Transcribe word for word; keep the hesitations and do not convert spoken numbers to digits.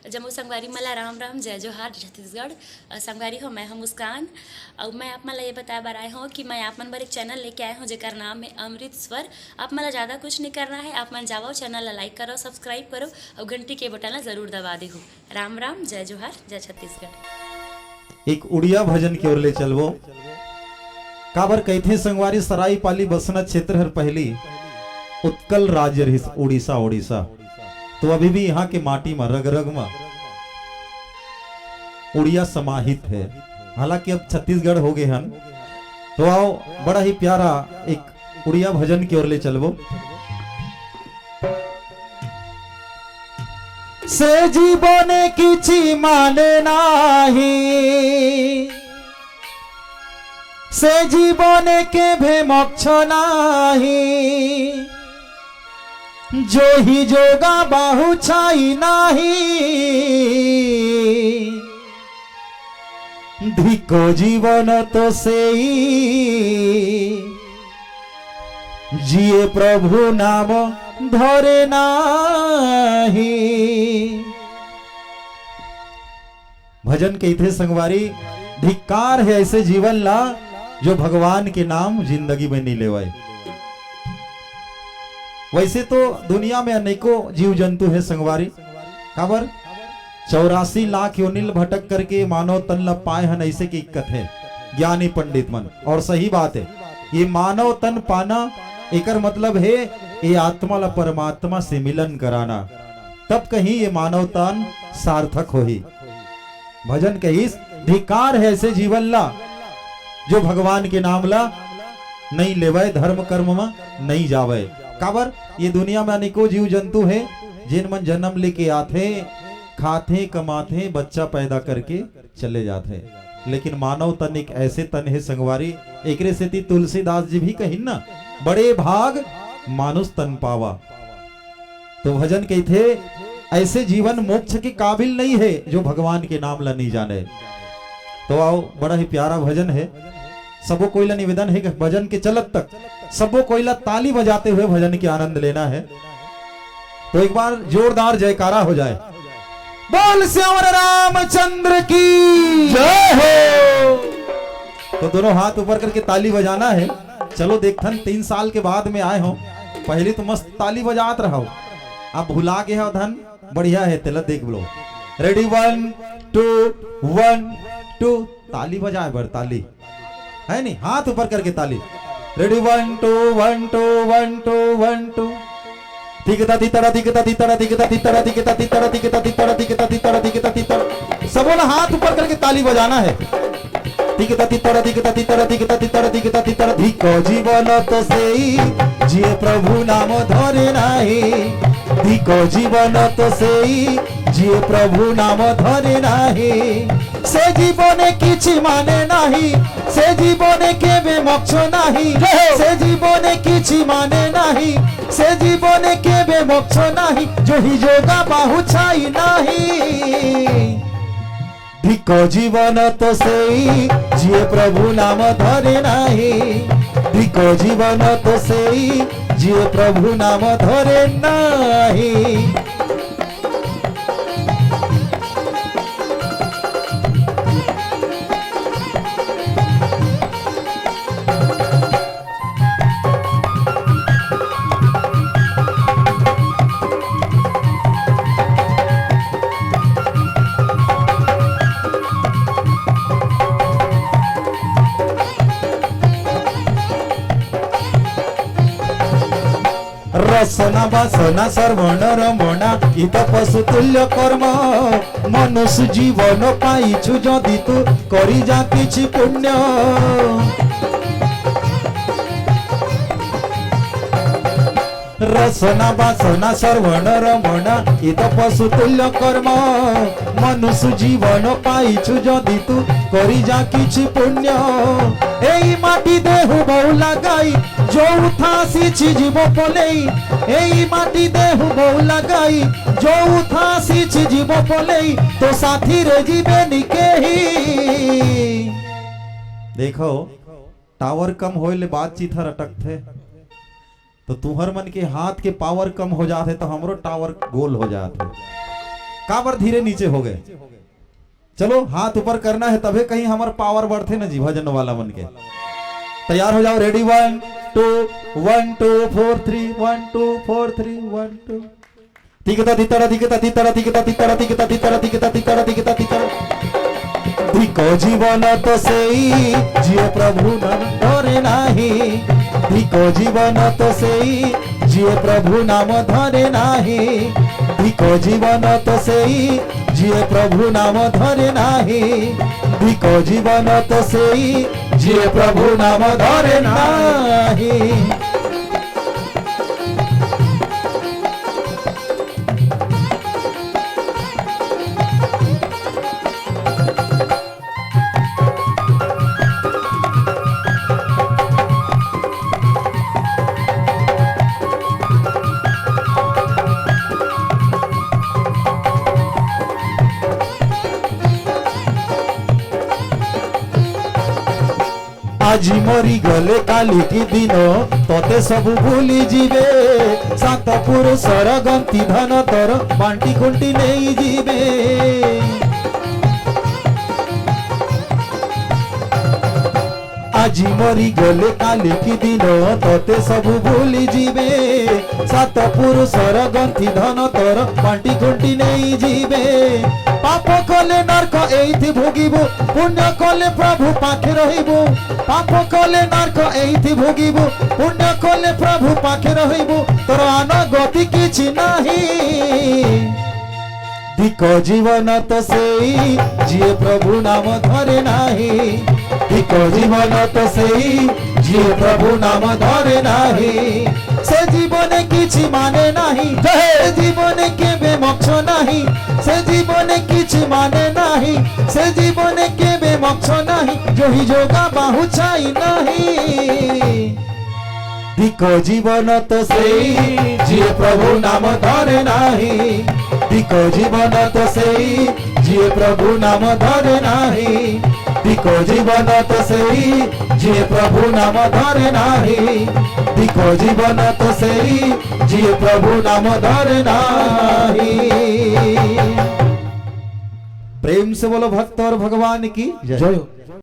जम्मो संगवारी मन ला राम राम, जय जोहार, जय छत्तीसगढ़। अ, संगवारी हो, मैं हूं मुस्कान। अउ मैं आप मन ला ये बताए बर आए हूं कि मैं आप मन बर एक चैनल लेके आए हूं, जेकर नाम है अमृत स्वर। आप मन ला ज्यादा कुछ नहीं करना है, आप मन जावव, चैनल ला लाइक करव, सब्सक्राइब करव अउ घंटी के बटन ला जरूर दबा देहू। राम राम, जय जोहार, जय छत्तीसगढ़। एक उड़िया भजन के ओर ले चलबो। काबर कहिथे संगवारी, सरायपाली बसना क्षेत्र हर पहली उत्कल राज्य रहिस, उड़ीसा, उड़ीसा। तो अभी भी यहाँ के माटी म, रग रग म उड़िया समाहित है। हालांकि अब छत्तीसगढ़ हो गए हन। तो आओ, बड़ा ही प्यारा एक उड़िया भजन की ओर ले चलबो। से जीवने किछि माने नाही, से जीवने केभे मोक्ष नाही, जोहि जोगा बाहु छाई नाही। धिको जीवन तो सेई, जिए प्रभु नाम धरे नाही। भजन कहिथे संगवारी, धिक्कार है ऐसे जीवन ला, जो भगवान के नाम जिंदगी में नहीं लेवाए। वैसे तो दुनिया में अनेकों जीव जंतु है संगवारी, काबर चौरासी लाख योनिल भटक करके मानव तन ला पाए हन, ऐसे की कथे ज्ञानी पंडित मन। और सही बात है, ये मानव तन पाना, एकर मतलब है ये आत्मा ला परमात्मा से मिलन कराना, तब कहीं ये मानव तन सार्थक होही। भजन कहिस, धिक्कार है ऐसे जीवन ला, जो भगवान के नाम ला नहीं लेवय, धर्म कर्म में नहीं जावय। काबर, ये दुनिया में अनेकों जीव जंतु है, जिन मन जन्म लेके आथे, खाथे, कमाथे, बच्चा पैदा करके चले जाथे, लेकिन मानव तन एक ऐसे तन है संगवारी, एकरे सेती तुलसीदास जी भी कहिन ना, बड़े भाग मानुष तन पावा। तो भजन कहिथे, ऐसे जीवन मोक्ष के काबिल नहीं है, जो भगवान के नाम ला नहीं जाने। तो आओ, बड़ा ही प्यारा भजन है। सबो कोई ला निवेदन है कि भजन के चलत तक सबो कोई ला ताली बजाते हुए भजन के आनंद लेना है। तो एक बार जोरदार जयकारा हो जाए। बोल सियावर रामचंद्र की जय हो। तो दोनों हाथ ऊपर करके ताली बजाना है। चलो देखथन, तीन साल के बाद में आए हो, पहली तो मस्त ताली बजात रहो, अब भुला गए हो धन। बढ़िया है, तेला देख लो। Ready, one, two, one, two। ताली बजाए बर ताली, है नहीं? हाथ ऊपर करके ताली। Ready, one, two, one, two, one, two, one, two। तिकता तितड़ा, तिकता तितड़ा, तिकता तितड़ा, तिकता तितड़ा, तिकता तितड़ा, तिकता तितड़ा, तिकता तितड़ा। सबों ने हाथ ऊपर करके ताली बजाना है। तिकता तितड़ा, तिकता तितड़ा, तिकता तितड़ा, तिकता तितड़ा। धिको जीवन तो सेई, जिए प्रभु नाम धरे नाही। धिको जीवन तो सेई, जिए प्रभु नाम धरे नाही। से जीवने किछि माने नाही, से जीवने केबे मोक्ष नाही। जय हो। से जीवने किछि माने नाही, से जीवने केबे मोक्ष नाही। जोहि जोगा बाहु छाई नाही। धिको जीवन तो सेई, जिए प्रभु नाम धरे नाही। धिको जीवन तो सेई, जिए प्रभु नाम धरे नाही। रसना बासना श्रवण रमणा, इत पशु तुल्य कर्म। मनुष्य जीवन पाइछु जदि तू, करि जा किछि पुण्य। रसना बासना श्रवण रमणा, इत पशु तुल्य कर्म। मनुष्य जीवन पाइछु जदि तू, करि जा किछि पुण्य। एई माटी देहु बहु लगाई, जोउ थासिछि जीव पलेई। एई माटी देहु बहु लगाई, जोउ थासिछि जीव पलेई। तो साथी रे जीवे निकेही। देखो, टावर कम होए ले बातचीत हर अटकथे। तो तुहर मन के हाथ के पावर कम हो जात हे, तो हमरो टावर गोल हो जात हे। काबर धीरे नीचे हो गए? चलो, हाथ ऊपर करना है, तभे कहीं हमर पावर बढ़थे ना जी, भजन वाला मन के। तैयार हो जाओ, ready, one, two, one, two, four, three, one, two, four, three, one, two। धिक ता धितरा, धिक ता धितरा, धिक ता धितरा, धिक ता धितरा, धिक ता धितरा, धिक ता धितरा। धिक जीवन तो सेई, जिए प्रभु नाम धरे नाही। धिक जीवन तो सेई, जिए प्रभु नाम धरे नाही। धिक जीवन तो सेई, जिए प्रभु नाम धरे नाही। धिक जीवन तो सेई, जिए प्रभु नाम धरे नाही। আজি মরি গলে কালি কি দিন, ততে সবু ভুলি যিবে। সাত পুরুষর গন্তি ধন তোর, বান্টি কুন্টি নেই যিবে। আজি মরি গলে কালি কি দিন, ততে সবু ভুলি যিবে। সাত পুরুষর গন্তি ধন তোর, বান্টি কুন্টি নেই যিবে। পাপ কলে নরক এইথি ভোগিবু, পুণ্য কলে প্রভু পাখে রহিবু। পাপ কলে নরক এইথি ভোগিবু, পুণ্য কলে প্রভু পাখে রহিবু। তোর আন গতি কিছু নাহি। ধিক জীবন তো সেই, যিয়ে প্রভু নাম ধরে নাহি। ধিক জীবন তো সেই, যিয়ে প্রভু নাম ধরে নাহি। সে জীবনে কিছু মানে নাহি, সে জীবনে কেবে মোক্ষ নাহি। সে জীবনে কিছু মানে নাহি, সে জীবনে কেবে মোক্ষ নাহি। জহি যোগা বাহু ছাই নাহি। ধিক জীবন তো সেই, যিয়ে প্রভু নাম ধরে নাহি। ধিক জীবন তো সেই, যিয়ে প্রভু নাম ধরে নাহি। ধিক জীবন তো সেই, যিয়ে প্রভু নাম ধরে নাহি। ধিক জীবন তো সেই, যিয়ে প্রভু নাম ধরে নাহি। प्रेम से बोलो भक्त और भगवान की जय। জয় হোক।